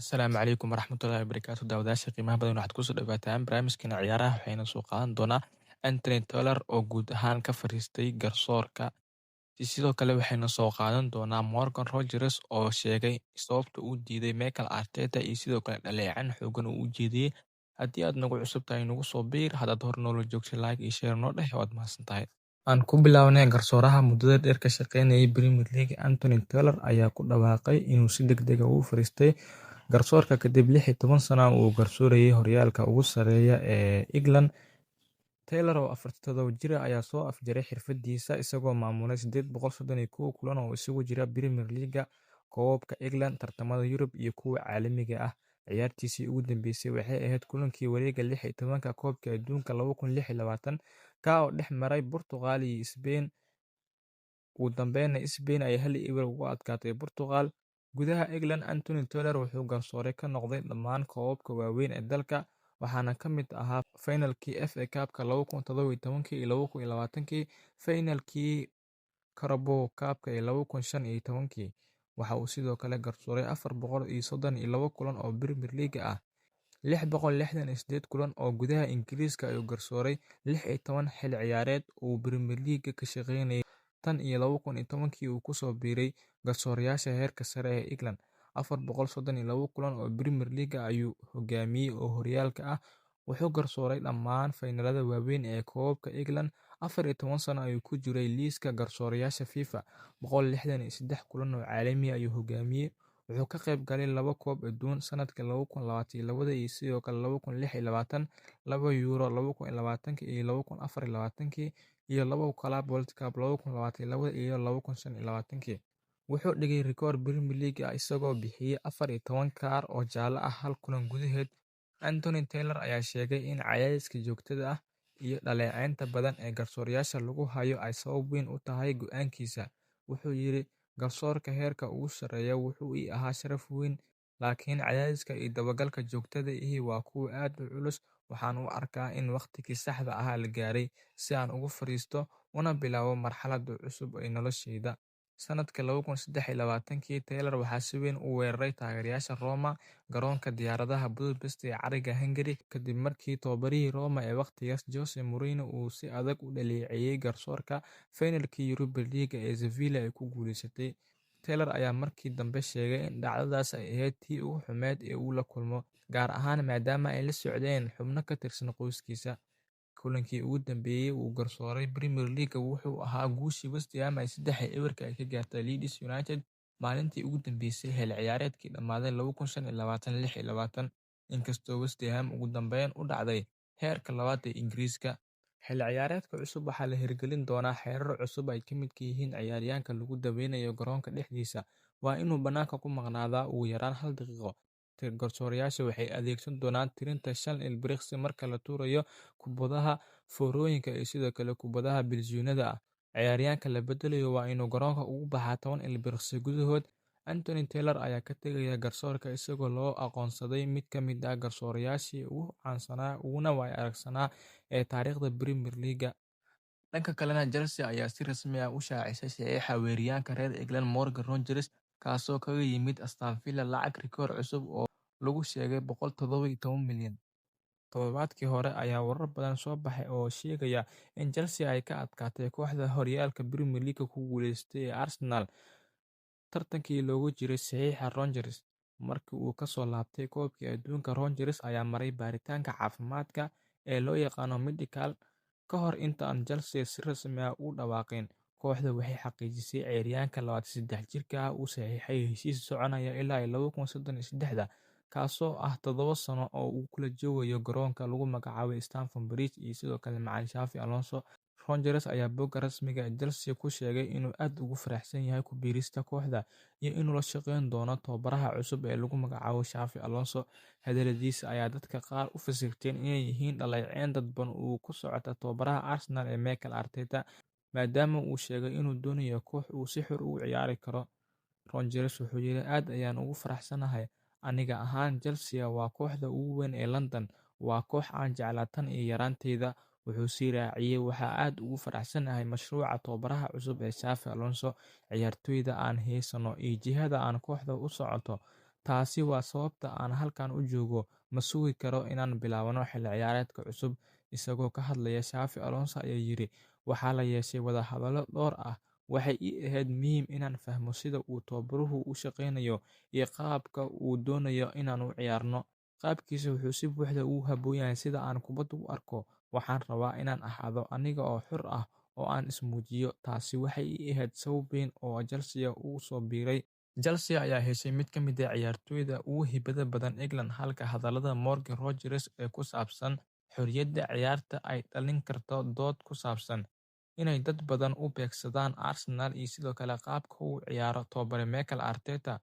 Asalaamu calaykum waraxmatullaahi wabarakaatu. Daawadayaasha qiimaha badan, waxaad kusoo dhawaataan barnaamijkeena ciyaaraha. Waxayna soo qaadan doonaa Anthony Taylor oo guud ahaan ka fariistay garsoorka. Sidoo kale waxayna soo qaadan doonaa Morgan Rogers oo sheegay sababta uu diiday Mikel Arteta iyo sidoo kale dhaleecan xoogan uu u jeediyey. Haddii aad nagu cusub tahay, nagu soo biir. Haddaad hor noola joogtay, like iyo share noo dheh, waad mahadsan tahay. Aan ku bilownay, garsooraha muddada dheer ka shaqeynayay Premier League, Anthony Taylor, ayaa ku dhawaaqay inuu si degdeg ah ugu fariistay garsoorka kadib 16 sano uu garsoorayay horyaalka ugu sarreeya ee England. Taylor oo 47 jir ah ayaa soo afjaray xirfadiisa isagoo maamulay 831 kulan oo isugu jira Premier League, koobabka England, tartamada Yurub iyo kuwa caalamiga ah. Ciyaartiisii ugu dambeysay waxay ahayd kulankii wareegga 16-ka Koobka Adduunka 2026, ka oo dhex maray Portugal iyo Spain. Ugu dambeynna Spain ay 1-0 uga adkaatay Portugal. Gudaha England, Anthony Taylor wuxuu garsoore ka noqday dhammaan koobabka waaweyn ee dalka, waxaana ka mid ahaa finalkii FA Cup-ka 2017 iyo 2020, finalkii Carabao Cup-ka ee 2015. Waxa uu sidoo kale garsooray 432 kulan oo Premier League ah, 668 kulan oo gudaha Ingiriiska ayuu garsooray, 16 xilli ciyaareed oo uu Premier League ka shaqeynayay tan iyo 2010 uu ku soo biiray garsoorayaasha heerka sare ee England. 432 kulan oo Premier League ayuu hogaamiyay oo horyaalka ah. Wuxuu garsooray dhammaan finalada waaweyn ee koobabka England. 14 sano ayuu ku jiray liiska garsoorayaasha FIFA. 163 kulan oo caalami ah ayuu hogaamiyay. Wuxuu ka qayb galay laba koob adduun sanadkii 2022 iyo sidoo kale 2026, laba Euro 2020 iyo 2024, iyo laba Club World Cup 2022 iyo 2025. Wuxuu dhigay rikoor Premier League ah isagoo bixiyay 14 kaar oo jaalle ah hal kulan gudaheed. Anthony Taylor ayaa sheegay in cadaadiska joogtada ah iyo dhaleecaynta badan ee garsoorayaasha lagu hayo ay sabab weyn u tahay go'aankiisa. Wuxuu yiri, "Garsoorka heerka ugu sarreeya wuxuu ii ahaa sharaf weyn, laakiin cadaadiska iyo dabagalka joogtada ahi waa kuwo aad u culus. Waxaan u arkaa in waqtigii saxda ahaa la gaaray si aan uga fariisto una bilaabo marxalad cusub ee noloshayda." Sanadkii 2023, Taylor waxaa si weyn u weeraray taageerayaasha Roma garoonka diyaaradaha Budapest ee cariga Hungary, kadib markii tababarihii Roma ee waqtigaas, Jose Mourinho, uu si adag u dhaleeceeyay garsoorka finalkii Europa League ee Sevilla ay ku guuleysatay. Taylor ayaa markii dambe sheegay in dhacdadaas ay ahayd tii ugu xumeyd ee uu la kulmo, gaar ahaan maadaama ay la socdeen xubno ka tirsan qoyskiisa. Kulankii ugu dambeeyay uu garsooray Premier League wuxuu ahaa guushii West Ham ay 3-0 ay ka gaartay Leeds United maalintii ugu dambeysay xilli ciyaareedkii dhammaaday 2025-26, inkastoo West Ham ugu dambeyn u dhacday heerka labaad ee Ingiriiska. Xilli ciyaareedka cusub waxaa la hirgelin doonaa xeerar cusub ay ka mid yihiin ciyaaryahanka lagu daweynayo garoonka dhexdiisa waa inuu bannaanka ku maqnaadaa ugu yaraan hal daqiiqo. Garsoorayaasha waxay adeegsan doonaan tirinta 5 ilbiriqsi marka la tuurayo kubbadaha foorooyinka iyo sidoo kale kubbadaha bilsiyonada ah. Ciyaaryahanka la bedelayo waa inuu garoonka uga baxaa 10 ilbiriqsi gudahood. Anthony Taylor ayaa ka tegaya garsoorka isagoo loo aqoonsaday mid ka mid ah garsoorayaashii ugu caansanaa uguna waaya aragsanaa ee taariikhda Premier League. Dhanka kalena, Chelsea ayaa si rasmi ah u shaacisay saxiixa weeraryahanka reer England Morgan Rogers, kaasoo kaga yimid Aston Villa lacag rikoor cusub oo lagu sheegay 117 milyan. Toddobaadkii hore ayaa warar badan soo baxay oo sheegaya in Chelsea ay ka adkaatay kooxda horyaalka Premier League ku guuleysatay ee Arsenal tartankii loogu jiray saxiixa Rogers. Markii uu ka soo laabtay Koobkii Adduunka, Rogers ayaa maray baaritaanka caafimaadka ee loo yaqaan medical ka hor inta aan Chelsea si rasmi ah u dhawaaqin. Kooxdu waxay xaqiijisay ciyaaryahanka 23 jirka ah uu saxiixay heshiis soconaya ilaa 2033, kaasoo ah 7 sano oo uu kula joogayo garoonka lagu magacaabo Stamford Bridge iyo sidoo kale macallin Xavi Alonso. Rogers ayaa bogga rasmiga ah ee Chelsea ku sheegay inuu aad ugu faraxsan yahay ku biirista kooxda iyo inuu la shaqeyn doono tababaraha cusub ee lagu magacaabo Xavi Alonso. Hadalladiisa ayaa dadka qaar u fasirteen inay yihiin dhaleecayn dadban oo ku socota tababaraha Arsenal ee Mikel Arteta, maadaama uu sheegay inuu doonayo koox uu si xor ah ugu ciyaari karo. Rogers wuxuu yiri, "Aad ayaan ugu faraxsanahay. Aniga ahaan, Chelsea waa kooxda ugu weyn ee London. Waa koox aan jeclaa tan iyo yaraantayda." Wuxuu sii raaciyay, "Waxaan aad ugu faraxsanahay mashruuca tababaraha cusub ee Xavi Alonso, ciyaartoyda aan heysano iyo jihada aan kooxda u socoto. Taasi waa sababta aan halkan u joogo. Ma sugi karo inaan bilaabno xilli ciyaareedka cusub." Isagoo ka hadlaya Xavi Alonso ayaa yiri: "Waxaa la yeeshay wadahadalo dhowr ah. Waxay ii ahayd muhiim inaan fahmo sida uu tababaruhu u shaqeynayo iyo qaabka uu doonayo inaan u ciyaarno. Qaabkiisa wuxuu si buuxda ugu habboon yahay sida aan kubadda u arko. Waxaan rabaa inaan ahaado aniga oo xor ah oo aan is muujiyo. Taasi waxay ii ahayd sabab weyn oo aan Chelsea ugu soo biiray." Chelsea ayaa heshay mid ka mid ah ciyaartoyda ugu hibada badan England, halka hadallada Morgan Rogers ee ku saabsan xorriyadda ciyaarta ay dhalin karto dood ku saabsan inay dad badan u beegsadaan Arsenal iyo sidoo kale qaabka uu u ciyaaro tababare Mikel Arteta.